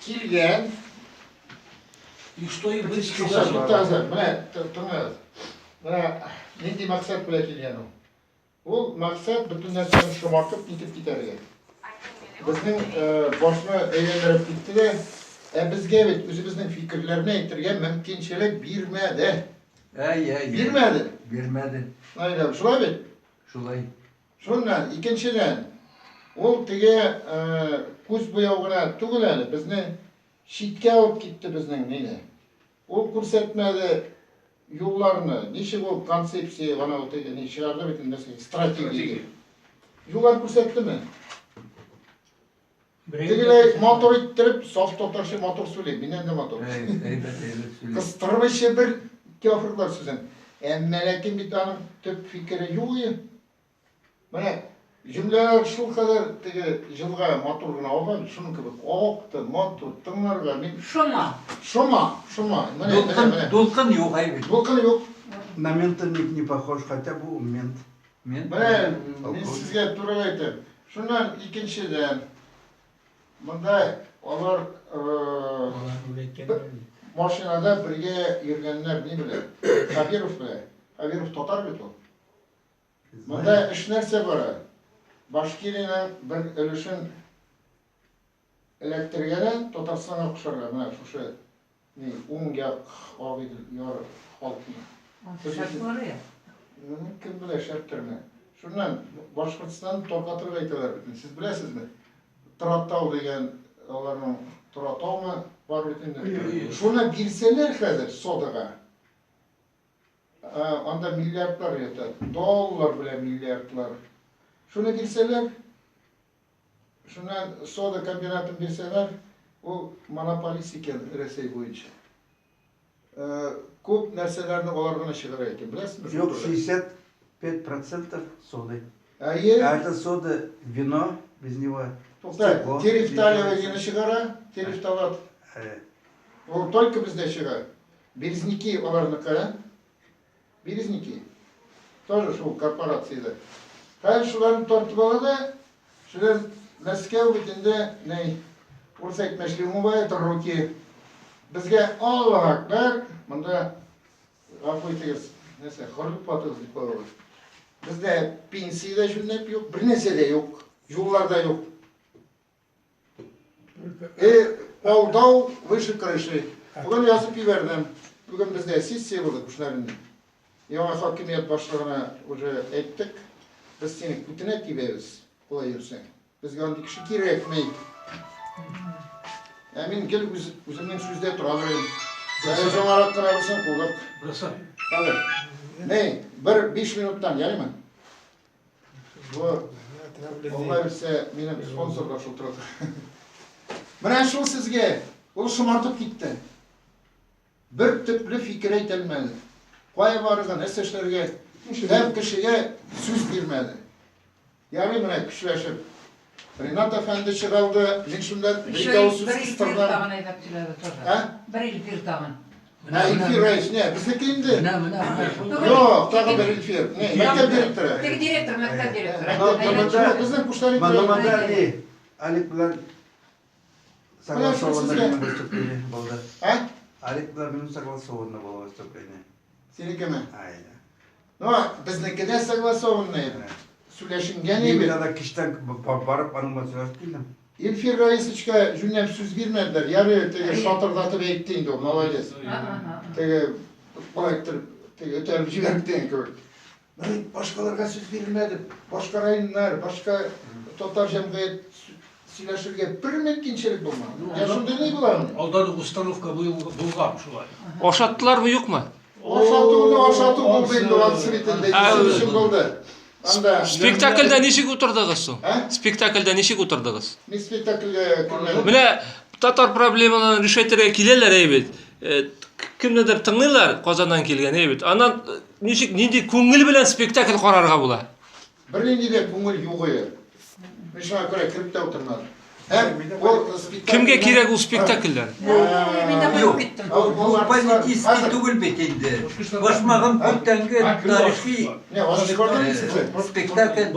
килгән. И что им Туктагыз, высказали? туктагыз, менә тыңлагыз. Менә нинди максат белән килгән ул. Ул максат бөтен нәрсәне шомартып нитеп китәргә. Безнең башны әйләндереп китте дә, ә безгә бит үзебезнең фикерләрне әйтергә мөмкинчелек бирмәде. Әй, әй. Бирмәде. Бирмәде. Наил абый, шулай бит? Шулай. Шуннан, икенчедән, ул теге күз буяу гына түгел әле, безне читкә алып китте безнең мине. Ул күрсәтмәде юлларны, ничек ул концепция, анау теге ни чыгарды бит инде, нәрсә, стратегия дип. Юллар күрсәттеме? Тегеләй матур иттереп, саф татарча матур сөйли, миннән дә матур. Әйбәт, әйбәт сөйли. Кыстырмыйча бер кяферлар сүзен. Әмма ләкин бит аның төп фикере юк ие. Менә җөмләләр шулкадәр теге җылга матур гына ага, шуның кебек акты, матур, тыңларга мин Шома. Шома, шома. Менә, менә, Дулкын, менә. дулкын юк әй бит. Дулкын юк. На мента не, не похож, хотя бы мент. Мент. Менә мин сезгә туры әйтәм. Шуннан икенчедән, монда алар машинада бергә йөргәннәр ни белә? Хәбиров белә. Хәбиров татар бит ул. Монда эш нәрсә бара? Башкириянең бер өлешен эләктерергә дә Татарстанга кушарга, менә шушы ни, уң як Агыйдел яр халкына. Ансы шәп булыр я. Ну, кем белә, шәптерме. Шуннан Башкортстанны таркатырга әйтәләр бит. Сез беләсезме? Торатау дигән аларның Торатаумы бар бит инде. Шуны бирсәләр хәзер содага, Анда миллиардлар ята, доллар белән миллиардлар. Шуны бирсәләр, шуннан сода комбинатын бирсәләр, ул монополист икән Рәсәй буенча. Күп нәрсәләрне алар гына чыгара икән, беләсезме? Юк, 65% соды. Әйе. А это сода, вино, без него. Тукта, терефталевый вино чыгара, терефталат. Ул только бездә чыга. Березники аларныкы, Березники. Тоже шул корпорациядә. Хәзер шуларны тартып ала да, шулар Мәскәү бит инде, ни, урыс әйтмешли, умывает руки. Безгә Аллаһ Акбар, монда гафу итегез, нәрсә, хорлык батыгыз дип калабыз. Бездә пенсия дә җүнләп юк, бер нәрсә дә юк, юллар да юк. Э, алдау выше крыши. Бүген язып җибәрдем. Бүген бездә сессия булды Кушнаринда. Яңа хакимият башлыгына уже әйттек. Без сине күтенә тибәбез, болай йөрсәң. Безгә андый кеше кирәкми. Ә мин гел үз, үземнең сүздә тора беләм. Әле яңарак кына булсын, кулык. Бросай. Хәзер. Ни, бер 5 минуттан, ярыймы? Бу Алла бирсә, минем спонсорлар шылтырата. Менә шул сезгә, ул шомартып китте. Бер төпле фикер әйтәлмәде. Кая барырга, нәрсә эшләргә, һәм кешегә сүз бирмәде. Ярый менә көчләшеп. Ринат әфәнде чыгалды, мин шунда бер ике авыз сүз Бер Илфир кыстырдым. тагын әйбәт сөйләде тоже. Ә? Бер Илфир тагын. Ә, Илфир Рәис, не, безнеке инде. Менә, менә, менә шул. Юк, тагы бер Илфир. Не, мәктәп директоры. Теге директор, мәктәп директоры. Мәктәп Әйбәт директоры. Безнең Куштарин Моны монда ни, Алик белән Менә шул согласованно сезгә. минем выступление булды. Ә? Алик белән минем согласованно было выступление. Синекеме? Ай. Ну, безнеке дә согласованный. Сөйләшенгән Мин иде. анда кичтән барып аның белән сөйләшеп килдем. Илфир Раисовичка җүнләп сүз бирмәделәр. Ярый, теге шатырдатып әйтте инде ул, молодец. Теге болай иттереп, теге өтәреп җибәрде дигән кебек. Менә башкаларга сүз бирелмәде. Башка районнар, башка татар җәмгыять сөйләшергә бер мөмкинчелек булмады. Я шундый ни була? Алдан ук установка булган шулай. Ашаттылармы, юкмы? Ашатуны ашату булды инде, анысы бит инде исем өчен булды. Анда Спектакльдә ничек утырдыгыз соң? Ә? Спектакльдә ничек утырдыгыз? Мин спектакльгә кермәдем. Менә татар проблемаларын решать итәргә киләләр әйбит. Э, кемнедер тыңлыйлар, Казаннан килгән әйбит. Аннан э, ничек нинди күңел белән спектакль карарга була? Бернинди дә күңел юк иде. Мин шуңа күрә кереп тә утырмадым. Һәм ул спектакль Кемгә кирәк ул спектакльләр? Мин дә куеп киттем. Ул политический түгел бит инде. Башмагым күптәнге тарихи Не, вас не спектакль.